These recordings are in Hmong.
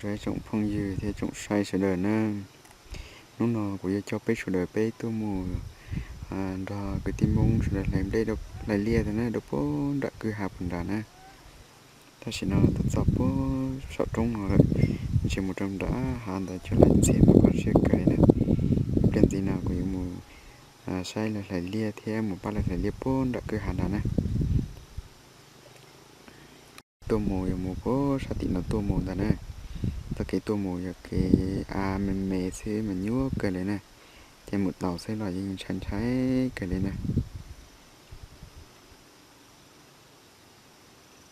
Ib tsoom phooj ywg thiab tsoom saib sawv daws na, hnub no kuv yuav coj peb sawv daws peb tuaj mus nrog kwv tij Hmoob sawv daws hlais nplej hlais liaj tau na rau puag nram kwj ha puag nrad na. Tam sim no tuaj txog puag saum roob no lawm, ntshe mus rau nram hav ntawd coj los ntxias mas kho siab kawg li na. Ib pliag ntxiv no kuv yuav mus saib lawv hlais liaj thiab mus pab lawv hlais liaj puag nram kwj ha nrad na. Tuaj mus yuav mus puag sab tim no tuaj mus ntag na. Txoj kev tuaj mus yog kev av me me xwb mas nyuaj kawg li na, ces mus taus xwb los yeej ntshai ntshai kawg li na.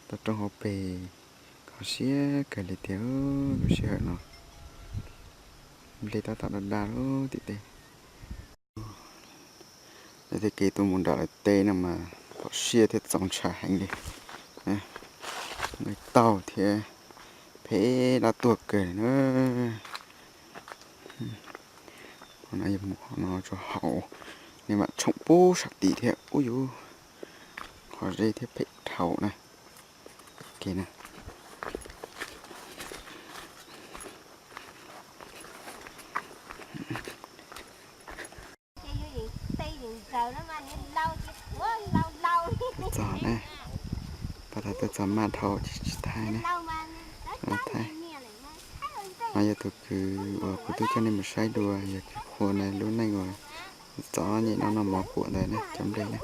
Tau roob hauv pes kho siab kawg li tiag lub sij hawm no. Nplej tab tom daj daj lub tim tej. Lawv tej kev tuaj mus nram lawv teb no mas txaus siab thiab txaus ntshai heev li. Nqis taug thiab phem dab tuag kawg li na. Qhov no yog mus qhov no rau hauv, nej mam tshoom puag sab tid thiab ub yus, qhov zeb thiab phem dhau na. Txog na, pab tas tuaj txog maj dhau tsis thaij na. Thaij. No yog tus kwv uas kuv twb coj nej mus saib dua, yog kwv Qhua na, lub neej uas txom nyem no noj mov kuam ntawd na, cov nplej na.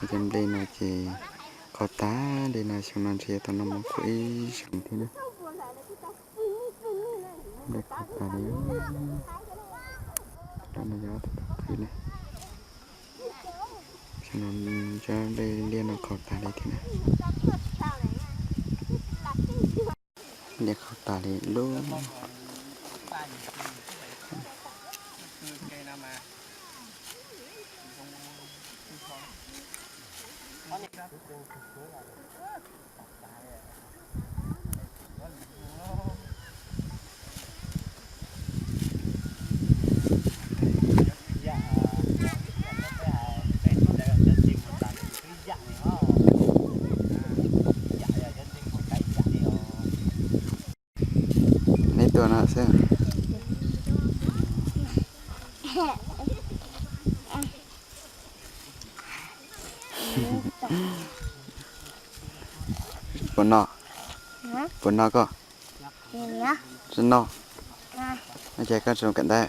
Cov nplej no ces qhov tas li no xyoo no ntshe yuav tau noj mov kuam ib xyoos thiab na. Nplej qhov tas li, no yog tus kwv na. Xyoo no ntshe nplej liaj no qhov tas li thiab na. Liaj qhov tas li lub. Neb tuaj no xwb. Puas no? Puas no koj? Tsis no. Ua cas koj tsis mus kawm ntawv?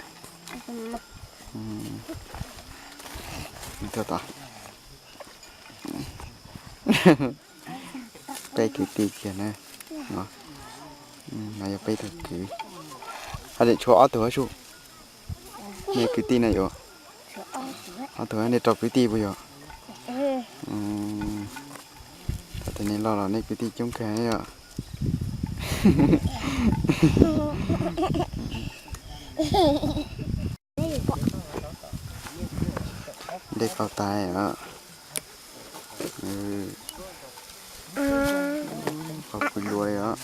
Tuaj tod. Peb kwv tij kiag na. No yog peb tug kwv. Haj tseem tshuav ob tug hab sub. Nej kwv tij na yuav? Ob tug nej rau kwv tij puas yog? Thaum nej loj los nej kwv tij coob kawg yom. Nplej qhov tas os. Qhov pw lua li os.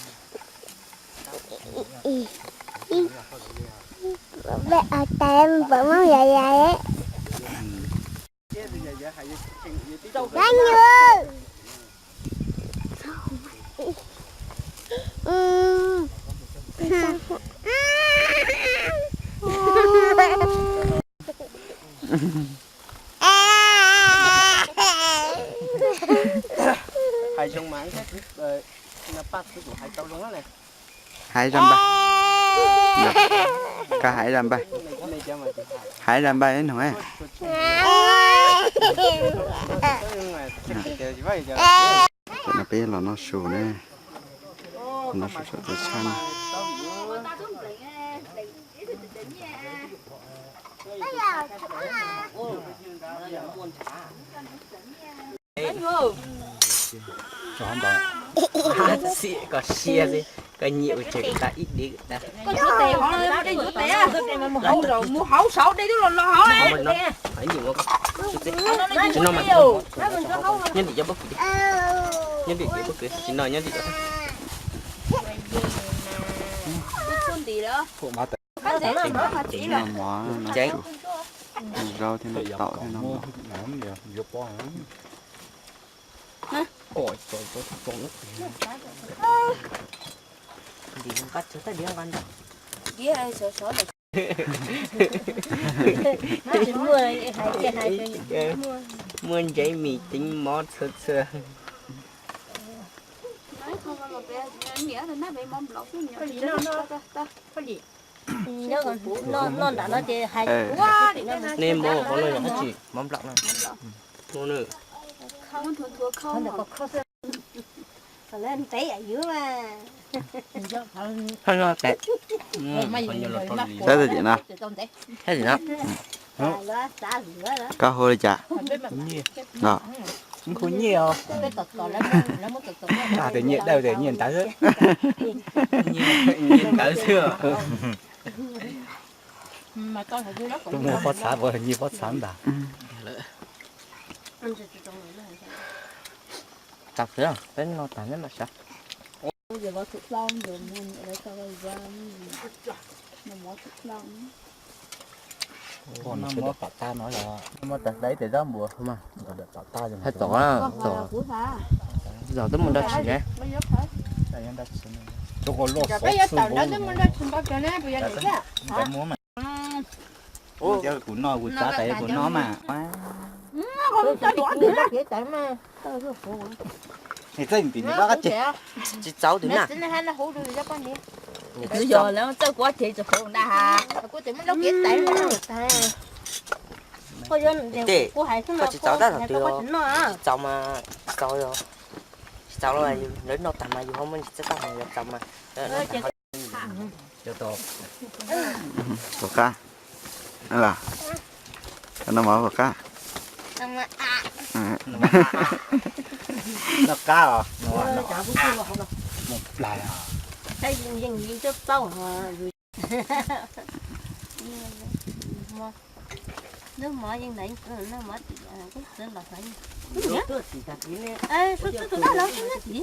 Hais zoo mas, no paj xwb kuv hais tau zoo na. Hais zaj npawg. Koj hais zaj npawg. Hais zaj npawg ib nug. Tam no peb los noj su na. Noj su saum toj tshaj na. Koj siab xwb, koj nyiam ua cas koj tas ib diav tas. Mus hauv saud dej twb los los hauv. Nyob ntim cov pob kws, nyob ntim cov pob kws, tsis no nyob ntim cov. Zaub thiab no taum thiab no. Ntim nqa tsuag taj diav nqa ntawd. Diav sov sov ntawm. Tsis muaj, hais tias hais tias muaj ntsev mis ceev mov txhua txhua. Noj nram no ces hais. Nej mov qhov no yog dab tsi? Mov nplam no. Ntev yuav mas. Saib tag tim no. Saib tim no. Koj hu li cas? Kuv hu nyiaj os. Tias nyiaj dawb tias nyiaj ntawv. Nyiaj ntawv xwb. Tus muaj pob txha, nyiaj pob txha ntag. Tau xwb, peb noj tag neb mam saib. Pom no peb tom tag no yog muab tas dai tes zab npua. Hais tom, tom zos twb mus nrog tsis ne. Tus kuv loj xov xwb npau. Kuv noj kuv txav tais kuv noj mas. Tsis txaus tim na. Kuv tsis txaus tab tom twg, tsis txaus mas tsis txaus, tsis txaus los lawv noj tag mas yus ho muaj ntsis txaj tag mas yus txaus mas. Puas qab? Noj mov puas qab? Noj qab os. Noj mov yeej ntawd, noj mov tim, tus dab laug tim.